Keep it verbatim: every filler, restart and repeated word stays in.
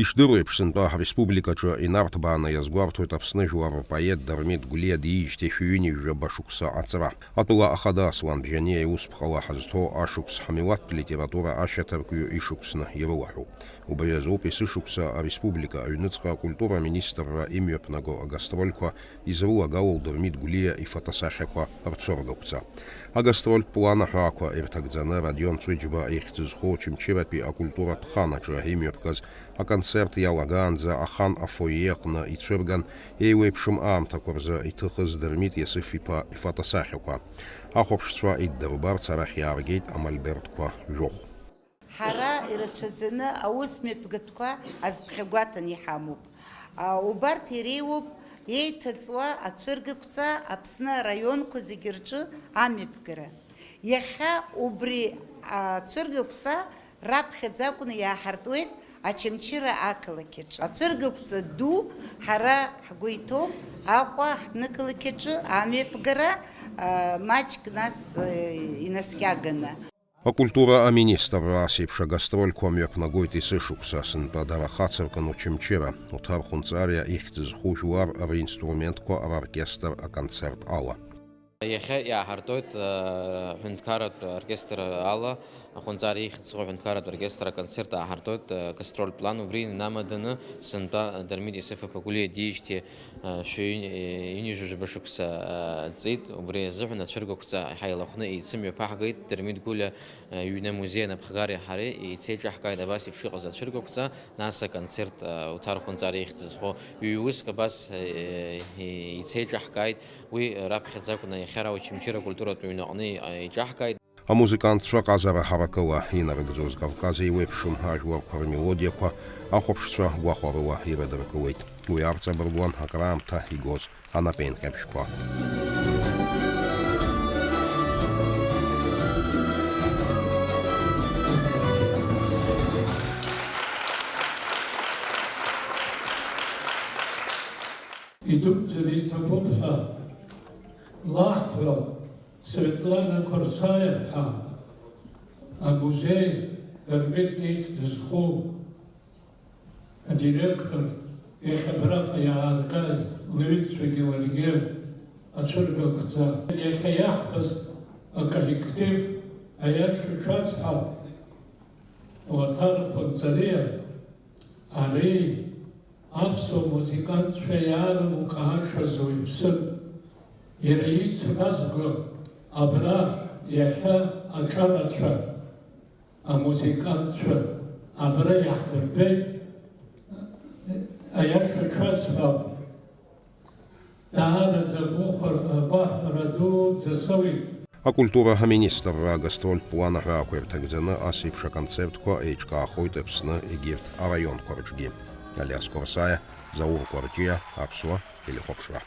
Ишдыру еиԥш, сынтәа ҳреспубликаҿы инарҭбааны иазгәарҭоит Аԥсны жәлар рпоет Дырмит Гәлиа диижьҭеи шәи ҩынҩажәаба шықәса аҵра. Атәыла ахада Аслан Бжьаниа иусԥҟала ҳазҭоу ашықәс ҳмилаҭтә литература ашьаҭаркҩы ишықәсны ирылаҳәоуп. Убри азоуп есышықәса ареспублика аҩныҵҟа акультура аминистрра имҩаԥнаго агастрольқәа изрылагало Дырмит Гәлиа ифотосахьақәа рцәыргақәҵа. Агастрольтә план аҳәаақәа ирҭагӡаны Родион Цәыџьба ихьӡ зху Очамчыратәи акультуратә хан аҿы имҩаԥгаз аконцерт иалагаанӡа ахан афойе аҟны ицәырган, еиуеиԥшым аамҭақәа рзы иҭыхыз Дырмит Иасыф-иԥа ифотосахьақәа. Ахәаԥшцәа иддырбарц арахь иааргеит амольбертқәа жәохә. Ҳара ирацәаӡаны аус мҩаԥгатәқәа азԥхьагәаҭаны иҳамоуп. А, убарҭ иреиуоуп еиҭаҵуа ацәыргақәҵа Аԥсны араионқәа зегьы рҿы амҩаԥгара. Иахьа убри ацәыргақәҵа раԥхьаӡа акәны иааҳартуеит Очамчыра ақалақь аҿы. Ацәыргақәҵа ду ҳара ҳгәы иҭоуп Аҟәа ҳнықалақь аҿы амҩаԥгара, а, маҷк нас, а, инаскьаганы. Акультура аминистрра ас еиԥш агастрольқәа мҩаԥнагоит есышықәса, сынтәа дара хацыркын Очамчыра, Уҭар Хәынҵариа ихьӡ зху жәлар ринструментқәа роркестр аконцерт ала. Иахьа иааҳартуеит, э, ҳәынҭқарратә оркестр ала, Хәынҵариа ихьӡ зху аҳәынҭқарратә оркестр аконцерт ааҳартуеит, э, гастрольтә план, убри инамаданы сынтәа Дырмит Иосиф-иԥа Гәлиа диижьҭеи Шәи ҩынҩажәаба шықәса ҵит, убри азыҳәан ацәыргақәҵа ҳаилахәны еицымҩаԥаҳгеит, Дырмит Гәлиа иҩны амузеи анапхгареи ҳареи еицеиҿаҳкааит абас еиԥш иҟаз ацәыргақәҵа, нас аконцерт Уҭар Хәынҵариа ихьӡ зху ҩ-уск абас еицеиҿаҳкааит, уи раԥхьаӡа акәны иахьа ара Очамчыра акультуратә ҩны аҟны еиҿаҳкааит. Амузыкантцәа ҟазара ҳаракыла инарыгӡоз Кавказ еиуеиԥшым ажәларқәа рмелодиақәа ахәаԥшцәа гәахәарыла ирыдыркылеит. Уи арҵабыргуан акраамҭа игоз анапеинҟьабжьқәа. Идуӡӡаны иҭабуп ҳәа лаҳҳәо, Светлана Қәарсаиаԥҳа, амузеи Дырмит ихьӡ зху адиректор, иахьа абраҟа иааргаз лҩызцәагьы ларгьы ацәыргақәҵа. Иахьа иаҳбаз аколлектив, аиаша шәасҳәап, Уаҭар Хәынҵариа, ари аԥсуа музыкантцәа иаарылукаашаз уаҩԥсын. Иара ицу назго абра иахьа аҿарацәа, амузыкантцәа абра иаҳдырбеит. Аиаша шәасҳәап, даараӡа агәахәар-, агәаҳәара дуӡӡа соуит. Акультура аминистрра агастрольтә план аҳәаақәа ирҭагӡаны ас еиԥш аконцертқәа еиҿкаахоит Аԥсны егьырҭ араионқәа рҿгьы. Алиас Қәарсаиа, Заур Кәарҷиа, Аԥсуа телехәаԥшра.